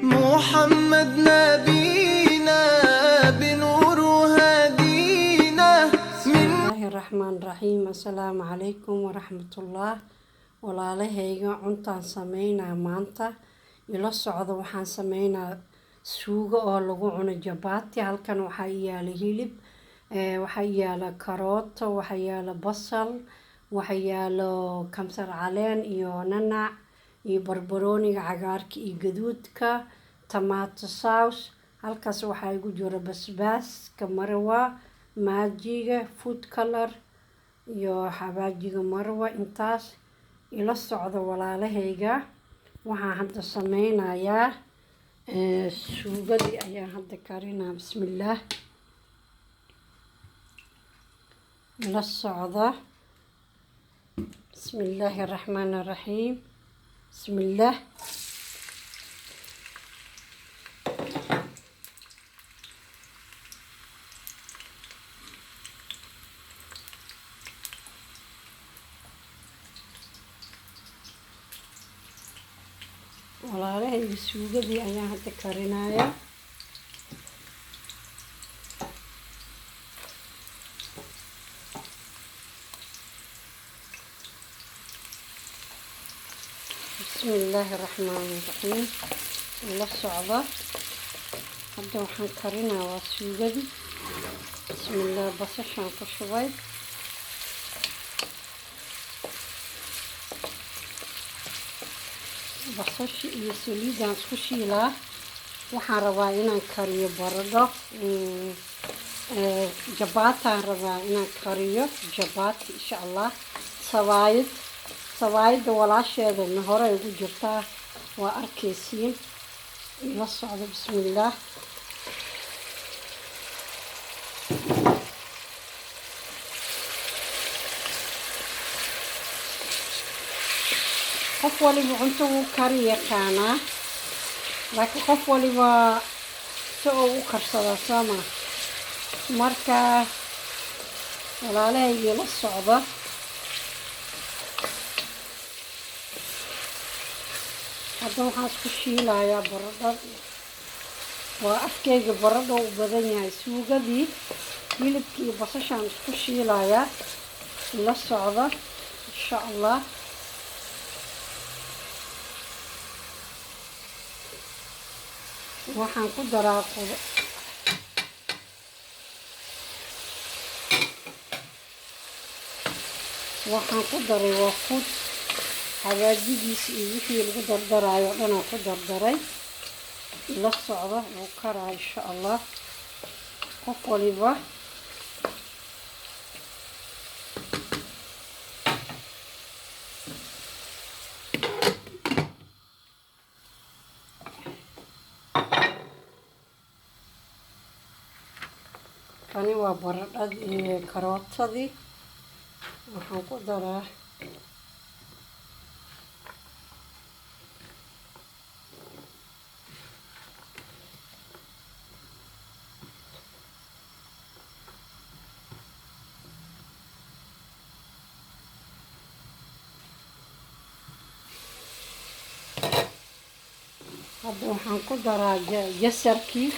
محمد نبينا بنور هدينا من Bismillaahi raxmaan raxiim. Assalaamu calaykum waraxmatullah. Walaalahayga, cuntaan sameynaa maanta, ila socda. Waxaan sameynaa suugo oo lagu cuno jabaati. Halkan waxaa yaala hilib, waxaa yaala karooto, waxaa yaala basal, waxaa yaalo kamsar caleen iyo nanac iyo barbarooniga cagaarka iyo gaduudka, tomato sauce. Halkaas waxaa igu jira basbaaska marwa, Maggiga, food color iyo xawaajiga marwa. Intaas ila socda, walaalahayga. Waxaan hadda sameynayaa suugadii ayaan hadda karinaa. Bismillaah, ila socda. Bismillaahi raxmaani raxiim. Bismillaah. Walaalahayga, suugadii ayaan hadda karinayaa. Bismillaahi raxmaani raxiim. Ila socda. Hadda waxaan karinaa waa suugadii. Bismillaah. Basashaan ku shubay. Basashi iyo saliidaan isku shiilaa. Waxaan rabaa inaan kariyo baradho, jabaataan rabaa inaan kariyo jabaati, insha Allah. Sabaayad, sabaayadda walaasheedana hore ugu jirtaa, waa arkaysiin. Ila socdo. Bismillaah. Qof waliba cunto wuu kari yaqaanaa, laakiin qof waliba si uu u karsadaa sooma. Marka walaalahaygii, la socda. Hadda waxaan isku shiilayaa baradho. Waa afkeyga baradho u badan yahay. Suugadii hilibkii iyo basashaan isku shiilayaa. La socda, insha Allah. Waxaan ku daraa waxaan ku daray waa food, xawaajigiisa iyo wixii lagu dardaraayo o dhan aan ku dardaray. La socda, wuu karaa, insha Allah. Qof waliba kani waa baradhadii, karootadii waxaan ku daraa. Hadda waxaan ku daraa jasarkii.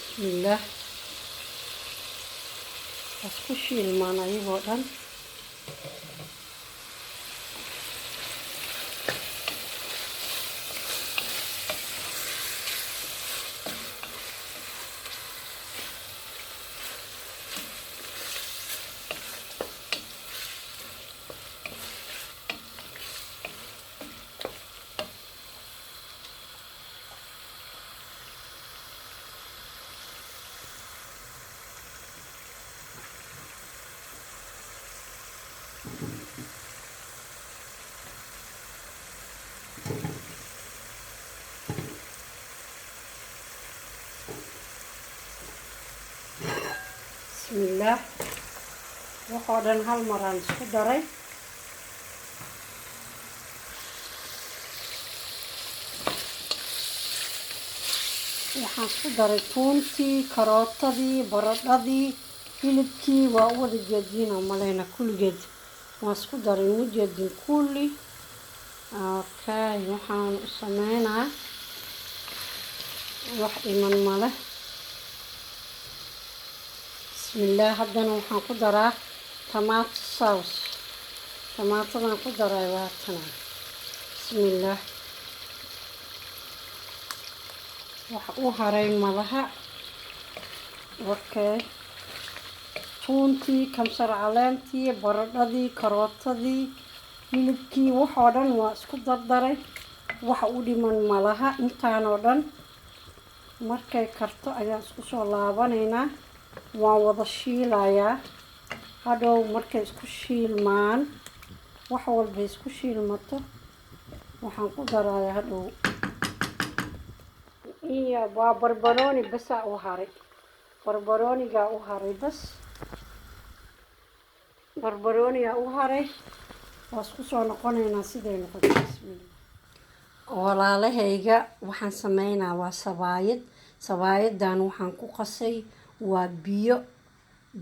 Bismillaah. Isku shiilmaan ayagoo dhan. Bismillaah. Waxoo dhan hal maraan isku daray. Waxaan isku daray tuuntii, karootadii, baradhadii, hilibkii. Waa u wada jeediin oo maleyna kulligeed waan isku daray, ma jeedin kulli. Okay, waxaan u sameynaa wax dhiman male. Bismillaah. Haddana waxaan ku daraa tomato sauce. Tomaatadan ku daray waa tana. Bismillaah. Wax u haray malaha. Okay, tuuntii, kamsar caleentii, baradhadii, karootadii, hilibkii, waxoo dhan waa isku dardaray. Wax u dhiman malaha. Intaanoo dhan markay karto ayaan isku soo laabanaynaa. Waan wada shiilayaa. Hadhow markay isku shiilmaan, wax walba isku shiilmato, waxaan ku darayaa hadhow iyo waa barbarooni basaa u haray. Barbaroonigaa u haray bas, barbaroonigaa u haray. Waa isku soo noqonaynaa siday noqoto. Bismillah. Walaalahayga, waxaan sameynaa waa sabaayad. Sabaayadan waxaan ku qasay waa biyo,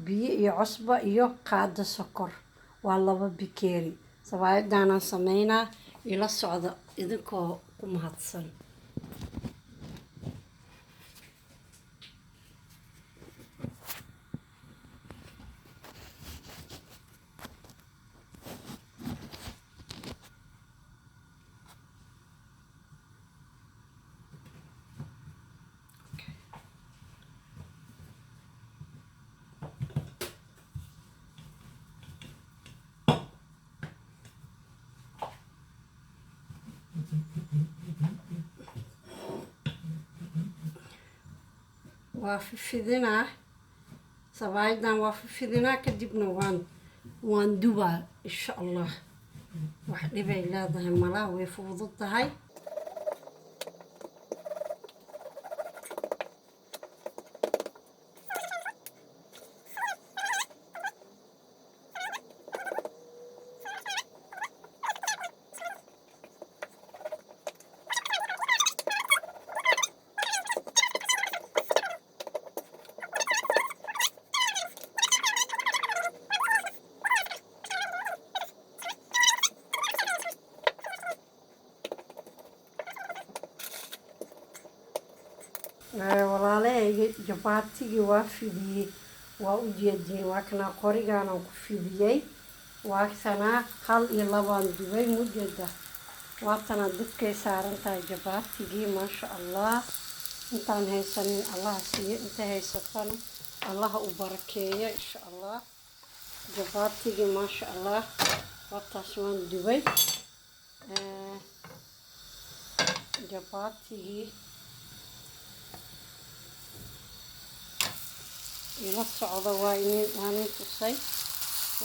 biyo iyo cusbo iyo qaado sokor, waa 2 bikeeri. Sabaayadaanaan sameynaa, ila socda idinkoo ku mahadsan. Waa fifidinaa sabaayadan, waa fifidinaa, kadibna waan dubaa insha Allah. Wax dhibay leedahay malaha, way fudud tahay. Walaalahayga, jabaatigii waa fidiyey, waa u jeediyey. Waa kanaa, qorigaanaan ku fidiyey. Waa kanaa, 1 iyo 2aan dubay, mujeeda. Waa tanaa, dabkay saaran tahay jabaatigii. Maasha Allah. Intaan haysanin Allaha siiyo, inta haysatana Allaha u barakeeyo insha Allah. Jabaatigii maasha Allah, waataas, waan dubay jabaatigii. Ila socda, waa inin waan inin tusay.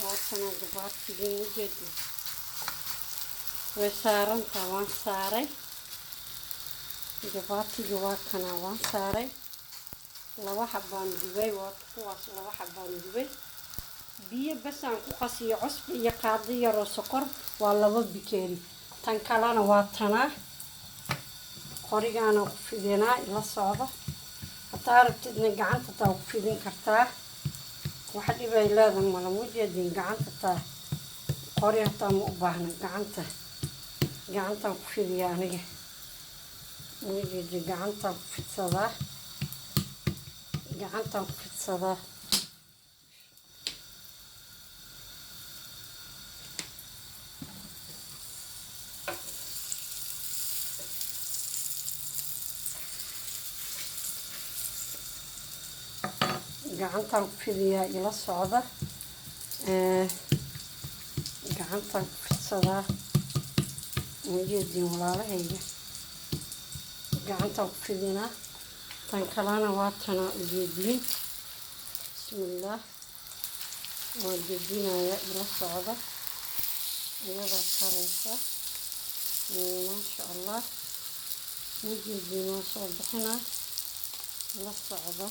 Waatana jabaatigii, mujeedi, way saarantaa. Waan saaray jabaatigii, waa kanaa, waan saaray. 2 xabaan dubay, waa kuwaas, 2 xabaan dubay. Biyo basaan ku qasiyo, cusbi iyo qaado yaroo sokor, waa 2 bikeeri. Tan kalena waa tanaa, qorigaana ku fidinaa. Ila socda. Hataa rabtidna gacanta taa ku fidin kartaa, wax dhibay leedahay mala. Mujeedin, gacanta taa, qori hataa ma u baahna. Gacantaan ku fidiya aniga, mujeedi, gacantaan ku fidsadaa, gacantaan ku fidsadaa. Gacantaan ku fidiyaa, ila socda. Gacantaan ku fidsadaa, mujeedin walaalahayga, gacantaan ku fidinaa. Tan kalena waa tanaa, ujeediin. Bismillaah. Waan dejinayaa, ila socda. Iyadaa karaysa, maasha Allah. Mujeediin, waan soo bixinaa, la socda.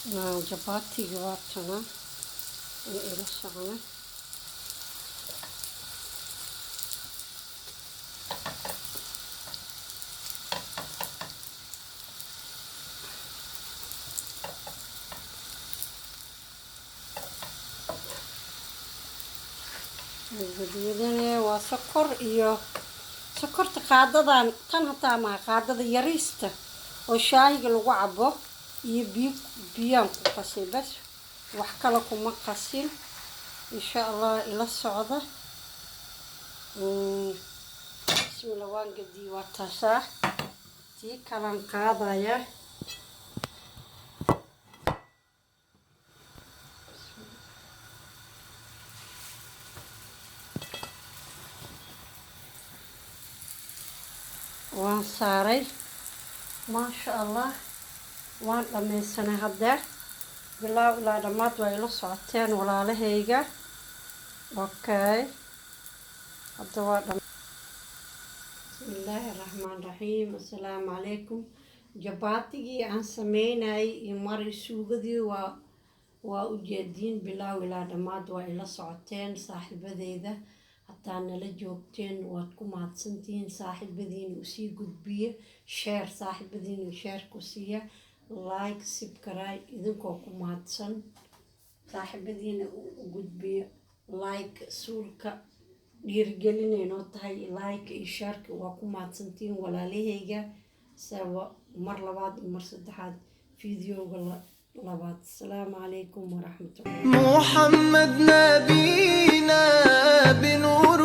Jabaatiga waa tana in ila socona. Gaduudane waa sokor iyo sokorta qaadadan tan hataa maa qaadada yariista oo shaahiga lagu cabo iyo biyo, biyaan ku qasay bas, wax kale kuma qasin. Insha Allah ila socda. Bismillah, waan gadiyey, waa taasaa. Tii kalaan qaadaya. Waan saaray, maasha Allah, waan dhammaysanay haddeer. Bilaaw ilaa dhammaad waa ila socoteen walaalahayga. Okay, hadda waa dham. Bismillaahi raxmaan raxiim, assalaamu calaykum. Jabaatigii aan sameynayay iyo mari suugadii waa ujeediin, bilaaw ilaa dhammaad waa ila socoteen saaxiibadeyda. Hataa nala joogteen waad ku mahadsantihiin. Saaxiibadiina usii gudbiya, share saaxiibadiina share ku siiya, like, subscribe, idinkoo ku mahadsan. Saaxiibadiina u gudbiya, like suulka dhiirigelinaynoo tahay, like iyo shareka. Waa ku mahadsantihiin walaalahayga. Sawa mar labaad iyo mar saddexaad videoga labaad. Asalaamu calaykum waraxmatullah. محمد نبينا بنور.